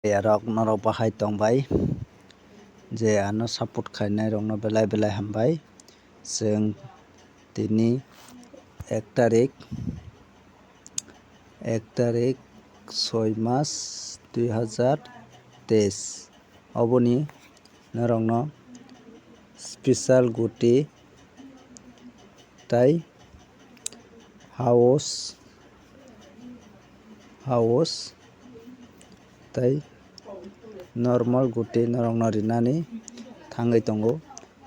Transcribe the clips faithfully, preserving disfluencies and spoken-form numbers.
Yarok norok bahai tongbai, je ano support khainai rokno belai belai hambai. Chwng tini ek tarik, ek tarik soi mas dui hazar teis, oboni norokno special guti tai house, house tai normal guti norokno rinani thangwi tongo.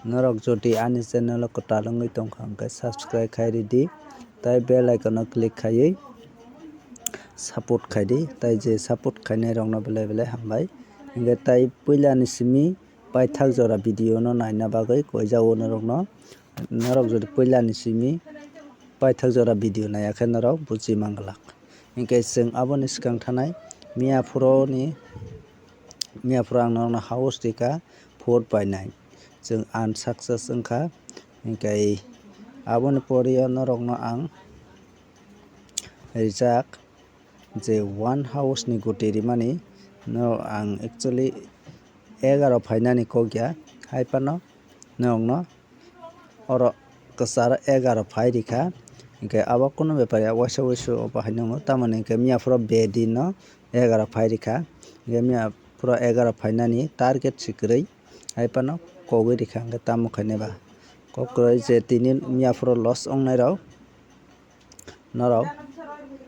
Norok jodi ani channel o kwtal wngwi tongkha hwnkhe subscribe khai ridi tai bell icon o click khaiwi support khaidi, tai je support khainai rokno belai belai hambai. Hwnkhe tai puilani simi paithak jora video no naina bagwi koijago norokno. Norok jodi puilani simi paithak jora video naiya khe norok buji manglak. Hinkhe chwng aboni swkang thanai miya phuroni, miya phuru ang norokno house rikha four by nine, chwng unsuccess wngkha. Hinkhe aboni pori o norokno ang rijak je one house ni guti rimani no ang actually egaro phainani kok ya, hai phano norokno oro kwcharo egaro phai rikha, hinkhe abo kunu bepar ya, waisa waisu obo hai nwngo, tamoni hinkhe miya phuru bedi no egaro phai rikha, hinkhe miya phuru egaro phainani target si kwrwi, hai phano kogwi rikha, hinkhe tamo khainai ba kok kwrwi je tini miya phuru loss wngnai rok. Norok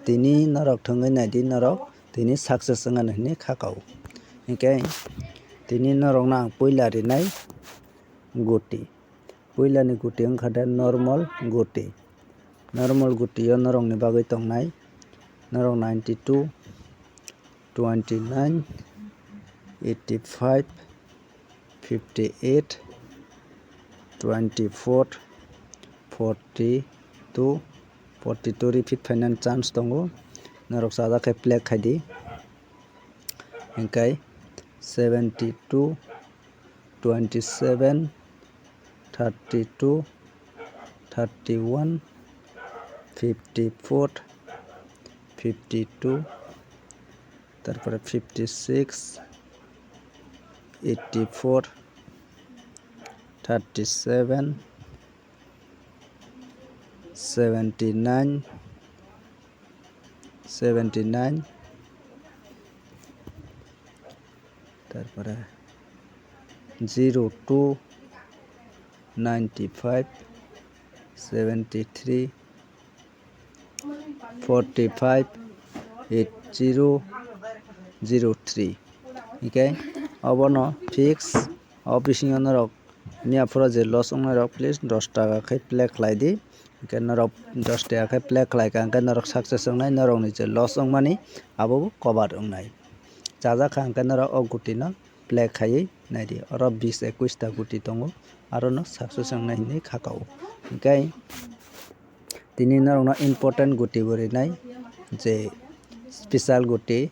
tini norok thwngwi naidi, norok tini success wngani hinwi kha kao. Hinkhe tini norokno ang puila rinai guti. Puilani guti wngkha de normal guti. Normal guti o norokni bagwi tongnai norok ninety two, twenty nine, eighty five, fifty eight, twenty four, forty two, forty two repeat phainani chance tongo. Norok chajak khe play khaidi. Hinkhe seventy two, twenty seven, thirty two, thirty one, fifty four, fifty two, tarpore fifty six, eighty four, thirty seven, seventy nine, seventy nine, tarpore zero two, ninety five, seventy three, forty five, eight zero, zero three. Hinkhe obono fix o bisingo norok miya phuru je loss wngnai rok please dos taka khe play khlai di. Hinkhe norok dos taka khe play khlai kha hinkhe norok success wngnai, norokni je loss wngmani abo bo cover wngnai. Chajak kha hinkhe norok o guti no play khaiwi naidi. Oro bis ekwis ta guti tongo, aro no success wngnai hinwi kha kao. Hinkhe tini norokno important guti bo rinai, je special guti,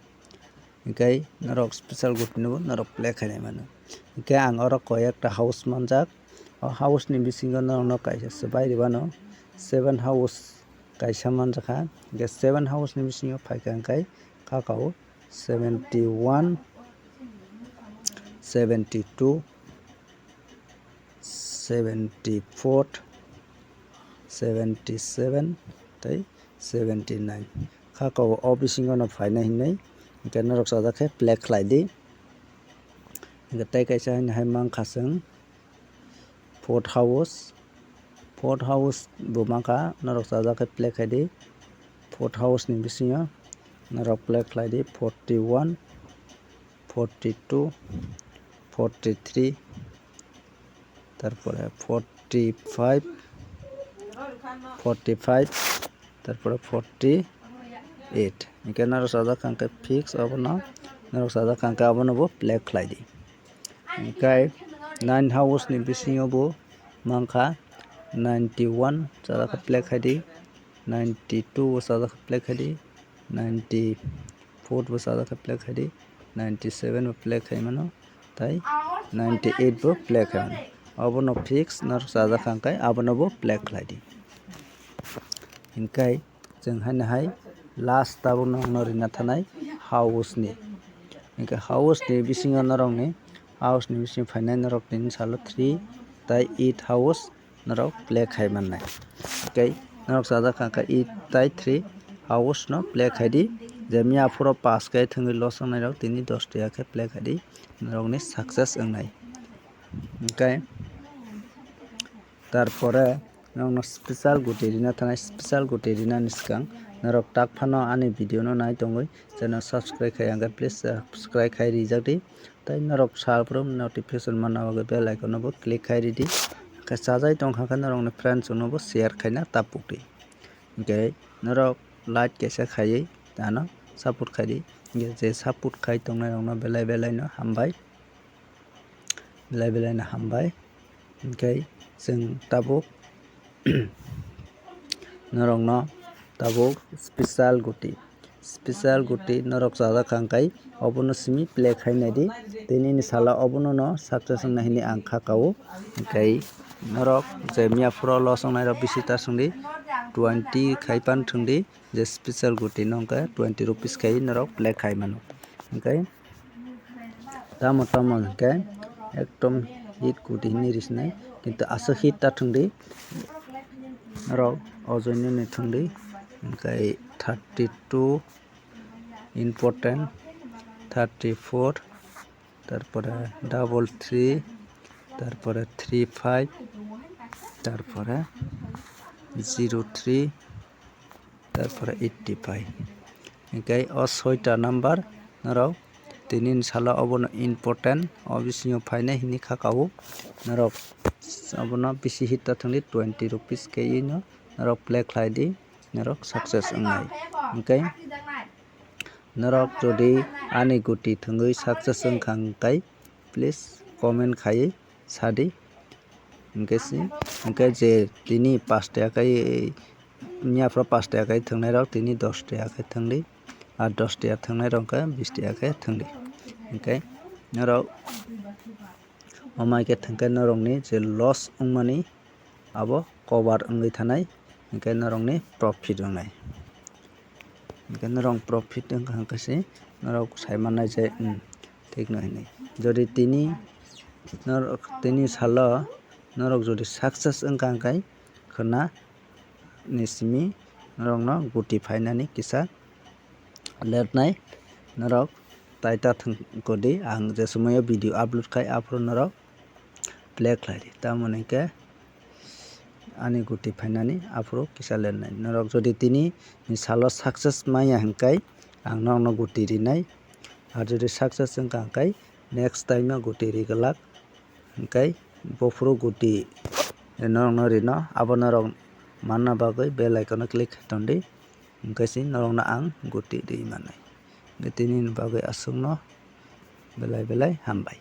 hinkhe norok special guti no bo norok play khainai mano. Hinkhe ang oro koi ekta house manjak, o house ni bisingo norokno kaisa swbai rwmano seven house kaisa manjakha, hinkhe seven house ni bisingo phaikha hinkhe kha kao seventy one, seventy two, seventy four, seventy seven tei seventy nine. Kha kao o bisingo no phainai hinwi hinkhe norok chajak khe play khlai di. Hinkhe tei kaisa haino hai mankha chwng fourth house, fourth house bo mankha, norok chajak khe play khai di. Fourth house ni bisingo norok play khlai di forty one, forty two, forty three, tarpore forty five, forty five, tarpore forty eight. Hinkhe norok chajak kha hinkhe fix obono norok chajak kha hinkhe abono bo play khlai di. Hinkhe nine house ni bisingo bo mankha ninety one, chajak khe play khai di, ninety two bo chajak khe play khai di, ninety four bo chajak khe play khai di, ninety seven bo play khai mano, tai ninety eight bo play khai mano. Abono fix norok chajak kha hinkhe abono bo play khlai di. Hinkhe chwng haino hai last tabukno ang no rina thanai house ni. Hingke house ni bisingo norokni, house ni bising phainai norok tini salo three tai eight house norok play khai mannai. Hingke norok chajak kha khe eight tai three house no play khai di. Je miya phuro pass khe thwngwi loss wngnai rok tini dos tiya khe play khai di, norokni success wngnai. Hingke tarpore norokno special guti rina thanai, special guti rinani swkang norok tak phano ani video no nai tongwi channel subscribe khai hwnkhe please subscribe khai rijak di. Tai norok salbrum notification manna bagwi bell icon no bo click khai ridi. Hwnkhe chajai tongkha khe norokni friends rok no bo share khaina tapuk di. Hwnkhe norok like kaisa khaiwi ano support khai di. Hwnkhe je support khai tongnai rok no belai belai no hambai. Belai belai no hambai. Hingke chwng tabuk norokno tabuk special guti, special guti norok chajak kha hingkai obono simi play khai nai di. Tini ni salo obono no success wngna hini ang kha kao. Hingke norok je miya phuro loss wngnai rok bisi ta swngdi, twenty khai pan thwngdi. Je special guti no hingke twenty rupees khai norok play khai mano. Hingke tamo tamo hingke ekdom hit guti hinwi risnai, kintu aswk hit ta thwngdi, norok o joineni thwngdi. Hingke thirty two important, thirty four, tarpore double three, tarpore three five, tarpore zero three, tarpore eighty five. Hingke o soita number norok tini ni salo obono important, o bisingo phainai hinwi kha kao. Norok obono bisi hit ta thwngdi, twenty rupees khe ino norok play khlai di, norok success wngnai. Hingke norok jodi ani guti thwngwi success wngkha hingkai please comment khaiwi sadi. Hingke si, hingke je tini pash tiya khai, miya phuro pash tiya khai thwngnai rok tini dos tiya khai thwngdi, ar dos tiya thwngnai rok hingke bis tiya khai thwngdi. Hingke norok omai khe thwngkhe norokni je loss wngmani abo cover wngwi thanai, hingke norokni profit wngnai. Hingke norok profit wngkha hingke se norok sai mannai je, hmm, thik no hinwi. Jodi tini norok tini salo norok jodi success wngkha hingke khwna ni simi norokno guti phainani kisa lertnai, norok tai ta thwng kodi, ang je somoio video upload khai aphuru norok play khlai di. Tamoni hingke ani guti phainani aphuru kisa lernai. Norok jodi tini ni salo success maya hingkai ang norokno guti rinai, ar jodi success wngkha hingkai next time o guti ri glak. Hingkai bophuru guti norokno rino, abo norok manna bagwi bell icon o click khai tondi, hingke se norokno ang guti ri manai. Hingke tini ni bagwi aswkno belai belai hambai.